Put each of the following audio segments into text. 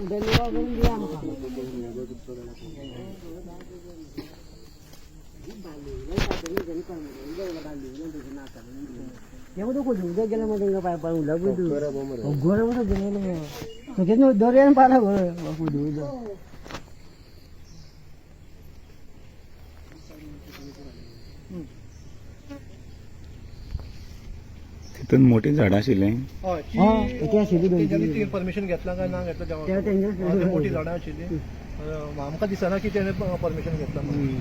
उदरनिर्वाह करून दिया आमकां. उदक गेलें मरे तेंकां पायपान उदक गोरे बसो गेलें तुगे न्हू दर्यान पाला गो उदक. तितून मोठी झाडां आशिल्लीं. हय. हय, ती आशिल्ली दोन तेंच्यांनी तीन. ती परमिशन घेतलां काय ना घेतलां ते तेव्हा. तेंच्या ती मोठी झाडां आशिल्ली, आमकां दिसना की तेणें परमिशन घेतलां म्हणून.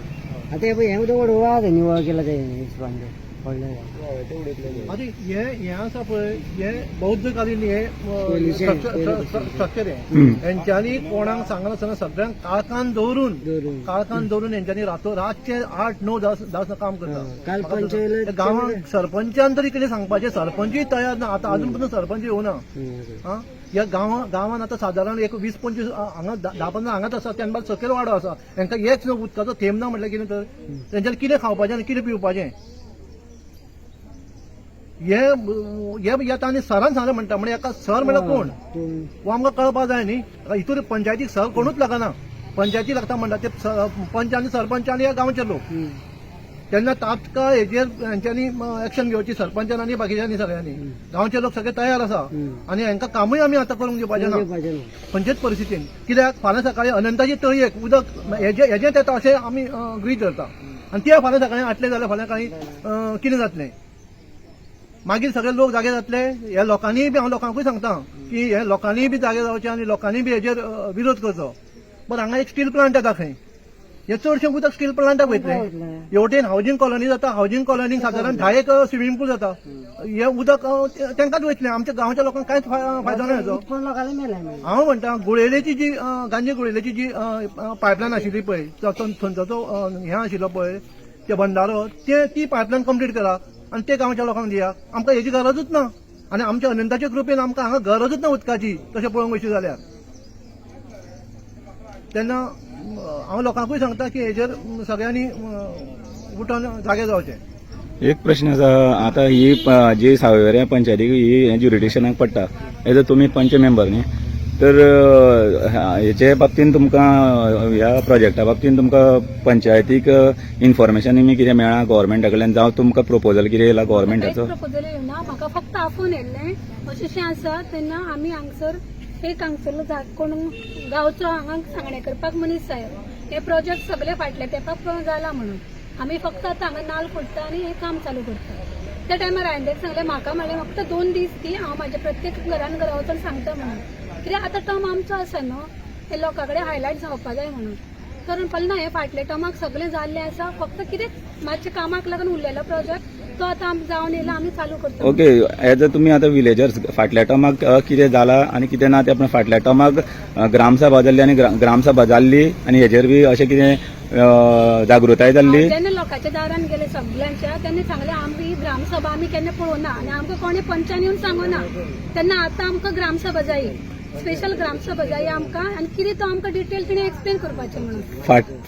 आतां हे पळय हें उदक उडोवपा तें निवळ केलां तें हिसपान तें व्हडलें. आतां हें हें आसा पळय, हें बौद्धकालीन हें पयलींचें, स्ट्रक्चर हें. हम्म. हेंच्यांनी कोणाक सांगनासतना सगळ्यांक काळखान दवरून दवरून. काळखान दवरून हेंच्यांनी रातो रातचे 8, 9, 10 काम करता. काल म्हाका पंचायत- त्या गांवांत सरपंचान तरी कितें सांगपाचें, सरपंचूय तयार ना आतां, अजून पर्यंत सरपंच येवना. आं, ह्या गांवान आतां सादारण एक 20-25 हांगा 10-15 हांगाच आसा, त्यान बाद सकयल वाडो आसा. हेंकां एक उदकाचो थेंब ना म्हटल्यार कितें तर तेंच्यांनी कितें खावपाचें आनी कितें पिवपाचें? हे हे येता आनी सरान सांगलें म्हणटा, म्हणजे हेका सर म्हणल्यार कोण हो आमकां कळपा जाय न्ही. हितून पंचायतीक सर कोणूच लागना, पंचायती लागता म्हणटा ते पंच आनी सरपंच आनी ह्या गांवचे लोक. तेन्ना तात्काळ हेजेर हेंच्यांनी एक्शन घेवची, सरपंचान आनी बाकीच्यांनी सगळ्यांनी. गांवचे लोक सगळे तयार आसा आनी हेंकां कामूय आमी आतां करूंक दिवपाचें ना खंयचेच परिस्थितीन. कित्याक फाल्यां सकाळी अनंताची तळयेक उदक हेजेंच येता अशें आमी गृहीत धरता आनी ते फाल्यां सकाळी आटलें जाल्यार फाल्यां कांय कितें जातलें? मागीर सगळे लोक जागे जातले. ह्या लोकांनीय बी, हांव लोकांकूय सांगता की हे लोकांनीय बी जागे जावचे आनी लोकांनी बी हेजेर विरोध करचो. बरं, हांगा एक स्टील प्लांट येता खंय, हे चडशें उदक स्टील प्लांटाक वयतलें. हेवटेन हावजींग कॉलनी जाता, हावजींग कॉलनीक सादारण 10 एक स्विमींग पूल जाता. हे उदक तांकांच वयतलें, आमच्या गांवच्या लोकांक कांयच फायदो ना हेजो. पण लोकांनी मेलें. हांव म्हणटा, गुळेलेची जी गांजे गुळेलेची जी पायपलायन आशिल्ली पळय, थंयचो जो हें आशिल्लो पळय ते बंदारो, ते ती पायपलायन कंप्लीट करा आनी ते गांवच्या लोकांक दिया. आमकां हेजी गरजूच ना आनी आमच्या अनंताच्या कृपेन आमकां हांगा गरजूच ना उदकाची तशें पळोवंक वयशी जाल्यार. तेन्ना हांव लोकांकूय सांगता की हेजेर सगळ्यांनी उठोन जागे जावचें. एक प्रश्न आसा आतां, ही जी सावयवेऱ्या पंचायतीक ही ज्युरिडिक्शनाक पडटा, एज अ तुमी पंच मेंबर न्ही, तर हेचे बाबतीन तुमकां ह्या प्रोजेक्टा बाबतीन तुमकां पंचायतीक इन्फॉर्मेशन बी कितें मेळ्ळां गव्हर्मेंटा कडल्यान, जावं तुमकां प्रपोजल कितें येयला कांयच गव्हर्मेंटाचो? प्रपोजल येवना. म्हाका फक्त आफोवन येयल्लें, अशें अशें आसा. तेन्ना आमी हांगसर एक हांगसरलो कोण गांवचो हांगा सांगणें करपाक मनीस जाय, हे प्रोजेक्ट सगळे फाटल्या तेंपाक जाला म्हणून आमी फक्त आतां हांगा नाल फोडटा आनी हें काम चालू करता. त्या टायमार हांवें ताका सांगलें, म्हाका म्हणलें फक्त 2 दीस दी, हांव म्हाज्या प्रत्येक घरान घरा वचून सांगता म्हणून. कित्याक आतां टर्म आमचो आसा न्हू, हे लोकां कडेन हायलायट जावपा जाय म्हणून. तर म्हणपाक ना, हें फाटल्या टर्माक सगळें जाल्लें आसा, फक्त कितें मातशें कामाक लागून उरलेलो प्रोजेक्ट तो आतां आमी जावन येयला, आमी चालू करता. ओके, एज अ तुमी आतां विलेजर्स, फाटल्या टर्माक कितें जाला आनी कितें ना तें, पण फाटल्या टर्माक ग्रामसभा जाल्ली आनी ग्रामसभा जाल्ली आनी हेजेर बी अशें कितें जागृताय जाल्ली? हांव जेन्ना लोकांच्या दारान गेले सगल्यांच्या, तेन्ना सांगलें, आमी ग्रामसभा आमी केन्ना पळोवना आनी आमकां कोणें पंचान येवन सांगना. तेन्ना आतां आमकां ग्रामसभा जाय, स्पेशल ग्रामसभा जाय आमकां आनी कितें तो आमकां डिटेल तिणें एक्सप्लेन करपाचें म्हणून.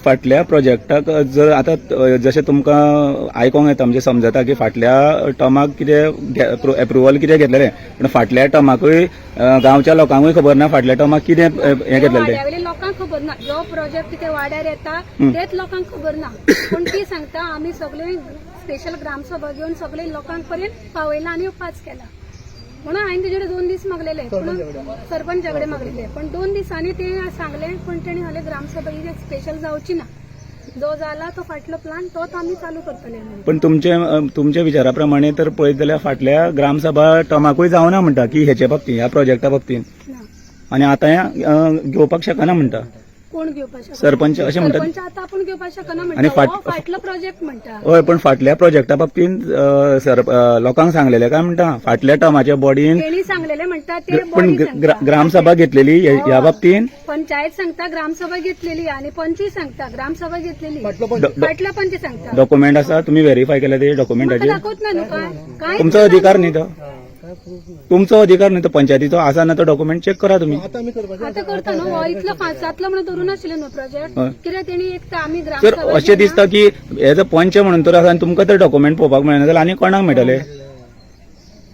फाटल्या प्रोजेक्टाक जर आतां जशें तुमकां आयकोंक येता, म्हणजे समजता की फाटल्या टर्माक कितें एप्रुवल कितें घेतलेलें, पण फाटल्या टर्माकूय गांवच्या लोकांकूय खबर ना फाटल्या टर्माक कितें हें घेतलेलें. वाड्यावेले लोकांक खबर ना, जो प्रोजेक्ट कितें वाड्यार येता तेच लोकांक खबर ना. पूण ती सांगता, आमी सगळे स्पेशल ग्रामसभा घेवन सगळे लोकांक पर्यंत पावयला आनी पास केला म्हणून. हांवें तेजे कडेन 2 दीस मागलेले, पूण सरपंचा कडेन मागलेले, पण 2 दिसांनी ते सांगले, पण तेणी सांगले ग्रामसभा ही स्पेशल जावची ना, जो जाला तो फाटलो प्लान तोच आमी चालू करतले म्हणून. पण तुमच्या विचारा प्रमाणे तर पळयत जाल्यार फाटल्या ग्रामसभा टर्माकूय जावना म्हणटा की हेचे बाबतींत, ह्या प्रोजेक्टा बाबतींत. ना. आनी आतां घेवपाक शकना म्हणटा. कोण घेवपाक शकना? सरपंच अशें म्हणटात. सरपंच आतां आपूण घेवपाक शकना आनी म्हणटा, हो फाटलो प्रोजेक्ट म्हणटा. हय, पण फाटल्या प्रोजेक्टा बाबतींत सर लोकांक सांगलेले काय म्हणटा फाटल्या टर्माच्या बॉडीन? तेणी सांगलेले म्हणटा ते पण बॉडी सांगता. ग्रामसभा घेतलेली ह्या बाबतीन? पंचायत सांगता ग्रामसभा घेतलेली आणि पंचूय सांगता ग्रामसभा घेतलेली. फाटलो पंच फाटलो पंच सांगता. डॉक्युमेंट आसा? तुमी व्हेरीफाय केले ते म्हाका डॉक्युमेंटाचेर? दाखोवत ना न्हू काय काय. तुमचो अधिकार न्ही तो, तुमचो अधिकार न्ही तो पंचायतीचो आसा ना तो डॉक्युमेंट चेक करा तुमी. आतां आमी करपाचें. आता करता न्हू, हो इतलो जातलो म्हणून धरून नाशिल्लो न्हू प्रोजेक्ट. हय. कित्याक तेणी एक तर आमी तर ग्रामसभा अशें दिसता की एज अ पंच म्हणून तर आसा आनी तुमकां तर डॉक्युमेंट पळोवपाक मेळना जाल्यार आनी कोणाक मेळटले?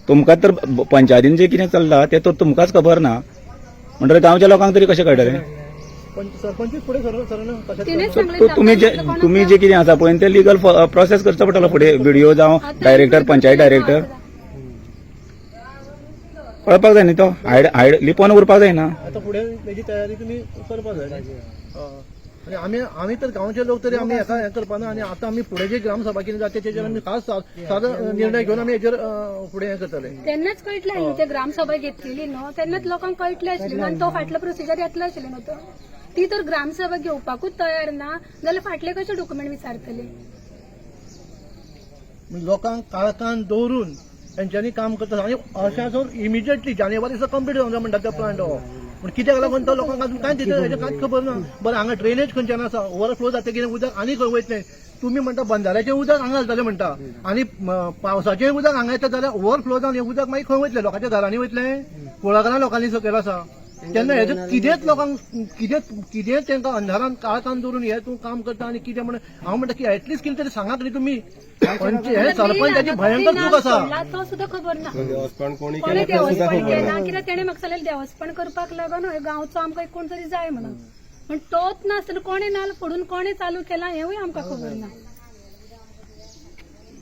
तुमकां तर पंचायतीन जें कितें चल्लां तें तर तुमकांच खबर ना. म्हणटकीर गांवच्या लोकांक तरी कशें कळटलें? सरपंचूच फुडें सर सरना कशें. तिणेच सो सांगलें तो तुमी जे कोणाक. तुमी जे कितें आसा पळय ते लिगल प्रोसेस करचो पडटलो फुडें, बीडीओ जावं आतां डायरेक्टर, पंचायत डायरेक्टर, कळपाक जाय न्ही. तो हायड हायड लिपोवन उरपाक जायना. आतां फुडें तेजी तयारी तुमी करपाक जाय. हय. आनी आमी तर गांवचे लोक तरी आमी हेका हें करपा ना. आनी आतां आमी फुडें जे ग्रामसभा कितें जाता तेजेर आमी खास सादो निर्णय घेवन आमी हेजेर फुडें हें करतले. तेन्नाच कळटलें न्हू, ते ग्रामसभा घेतलेली न्हू तेन्नाच लोकांक कळटलें आशिल्लें आनी तो फाटलो प्रोसिजर येतलो आशिल्लो न्हू. तो ती तर ग्रामसभा घेवपाकूच तयार ना जाल्यार फाटले कशे डॉक्युमेंट विचारतले? म्हणजे लोकांक काळखान दवरून तेंच्यांनी काम करता आनी अशें आसून इमिजिएटली जानेवारी दिसा कंप्लीट जावंक जाय म्हणटा तो प्लांट हो. पूण कित्याक लागून तो लोकांक अजून कांय तेजें हेजें कांयच खबर ना. बरें, हांगा ड्रेनेज खंयच्यान आसा, ओवरफ्लो जाता कितें उदक आनी खंय वयतलें? तुमी म्हणटा बंधाऱ्याचें उदक हांगा घालतले म्हणटा आनी पावसाचें उदक हांगा येता जाल्यार ओवरफ्लो जावन हें उदक मागीर खंय वयतलें? लोकांच्या घरांनी वयतलें? कुळागरां लोकांनी सकयल आसा. तेन्ना हेजें कितेंच लोकांक कितेंच कितेंच तांकां अंधारान काळखान दवरून हे तूं काम करता. आनी कितें म्हण हांव म्हणटा की एटलिस्ट कितें तरी सांगात न्ही तुमी पंच. हे सरपंचाची भयंकर चूक आसा. तो सुद्दां खबर ना. देवस्थान कोणी कोणें देवस्पण केलां कित्याक तेणें म्हाका सांगलें देवस्पण करपाक लागून हय गांवचो आमकां एक कोण तरी जाय म्हणून. पण तोच नासतना कोणें नाल फोडून कोणें चालू केलां हेंवूय आमकां खबर ना.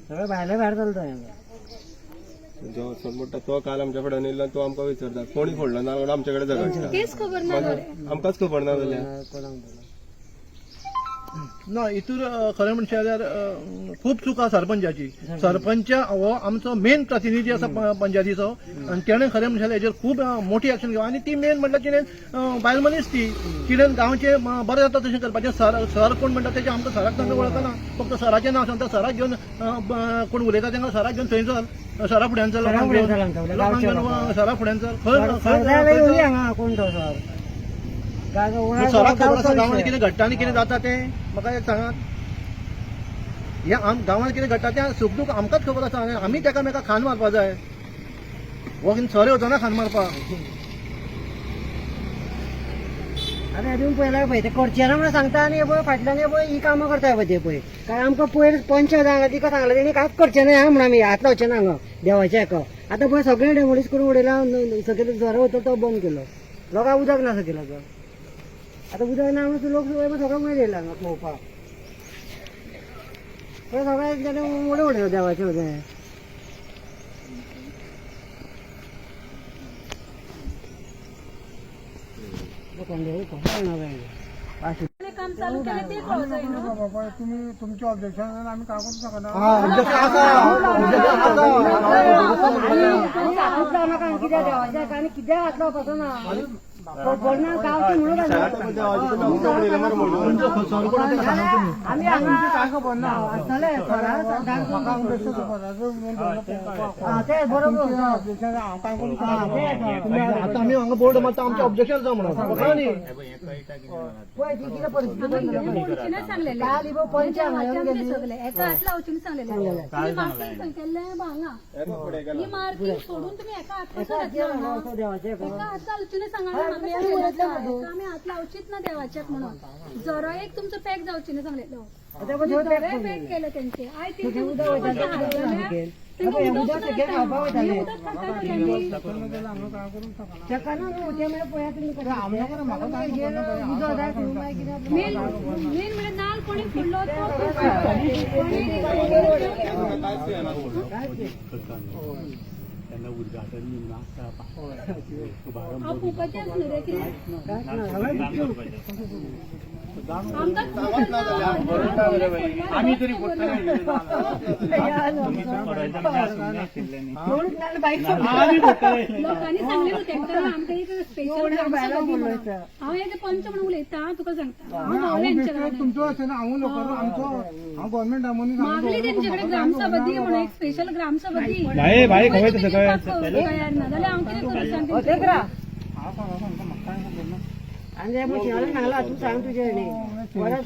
सगळें भायले भायर चलता हें. देवस्थान म्हणटा तो काल आमच्या फुड्यान येयलो, तो आमकां विचारता कोणी फोडला ना म्हणून आमचे कडेन झगडटा. तेच खबर ना बरें. आमकांच खबर ना जाल्यार कोणाक बोला. ना हितूर खरें म्हणशें जाल्यार खूब चूक आसा सरपंचाची. सरपंच हो आमचो मेन प्रतिनिधी आसा पंचायतीचो आनी तेणें खरें म्हणशें जाल्यार हेजेर खूब मोठी एक्शन घेवप. आनी ती मेन म्हणल्यार तिणें बायल मनीस ती तिणें गांवचें बरें जाता तशें करपाचें. सर सर कोण म्हणटा तेजें आमकां सराक तांकां वळखना, फक्त सराचें नांव सांगता. सराक घेवन कोण उलयता तांकां सराक घेवन थंय चल, सरा फुड्यान चल, लोकांक फुड्यान घेवन चल आमकां, लोकांक गांवच्या घेवन सरा फुड्यान चल. खंय सर खंय जाल्यार येवया खंय हांगा कोण तो सर काय सराक खबर आसा गांवांत कितें घडटा आनी कितें जाता तें? म्हाका एक सांगात, हें आम गांवांत कितें घडटा तें सूख दूख आमकांच खबर आसा आनी आमी एकामेका खान मारपा जाय. हो कितें सर येवचो ना खान मारपाक. आनी अजून पळयल्यार पळय ते करचे ना म्हणून सांगता आनी हे पळय फाटल्यान हे पळय ही कामां करता पळय ते पळय. काय आमकां पयर पंच हांगा तिका सांगलें तेणी कांयच करचें ना म्हणून आमी हात लावचे ना हांगा देवाच्या हेका. आतां पळय सगळें डेमोलीश करून उडयलां, सकयल झरो वयता तो बंद केलो, लोकांक उदक ना सकयल. आतां उदक ना म्हणून लोक सगळो वयर येयला हांगा पळोवपाक. पळय सगळें तेणें उडोवन उडयलें देवाचें उदक. कोणें काम चालू केलें तें कळोंक जाय न्हू. कित्याक देवाच्या आनी कित्याक हात लावपाचो ना खबर ना गांवची म्हणून आमी हांगा आसतले ते बरोबर. आतां आमी हांगा बोर्ड मारता, आमचें ऑब्जेक्शन आसा म्हणून खबर न्ही. पळय ती कितें परिस्थिती वचूनच सांगलेलें. काल ही पंच हांगा येवन आमचे गेली. सगळे एका हात लावचून सांगलेलें. तुम्ही मार्किंग खंय केल्लें हांगा ही मार्किंग सोडून तुम्ही एका हात कसो घातला हांगा? देवाचे एका हात लावचीना सांगा आमी एका आमी हात लावचीच ना देवाच्याक म्हणून जरा एक तुमचो पॅक जावची ना सांगलेलो. जराय पॅक केलं त्यांचे I तेंचे उदक कशें हाडलें, तेंकां उदक ना आतां. हे उदक खाता न्हू त्यांनी. ताका ना न्हू ते मागीर पळयात तुमी कशें. उदक जाय तुमी मागीर कितें. मेन मेन म्हणजे नाल कोणी फुडलो तो कोणी. हांव फुकाचें न्हू रे कितें आमकांच खबर ना. आमी तरी लोकांनी सांगलें न्हू तेंकां आमकां एक स्पेशल ग्रामसभा दी म्हणून. हांव एज अ पंच म्हणून उलयता तुका सांगता, हांव भोंवलें हेंच्या गांवांनी. मागली तेंचे कडेन ग्रामसभा दी म्हणून, एक स्पेशल ग्रामसभा दी. तयार ना जाल्यार हांव कितें करूं सांग तेंचे कडेन? आनी ते मशिनान सांगला तूं सांग तुजें न्ही परत.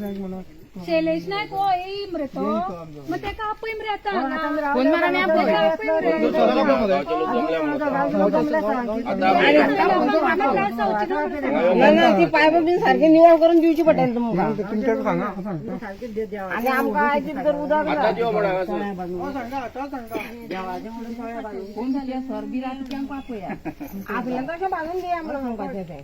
शैलेश नायक हो येई मरे तो, मग तेका आपय मरे आतां हांगा. तेका आपय मरे. लोकांक त्रास जावचे ना म्हणून. ना ना ती पायप बीन सारकी निवळ करून दिवची पडटली तुमकां आनी आमकां आयज तर उदक ना. देवाचें म्हणून सगळें बांदून. आपल्यान तशें बांदून दिया म्हणून सांगपाचें तें.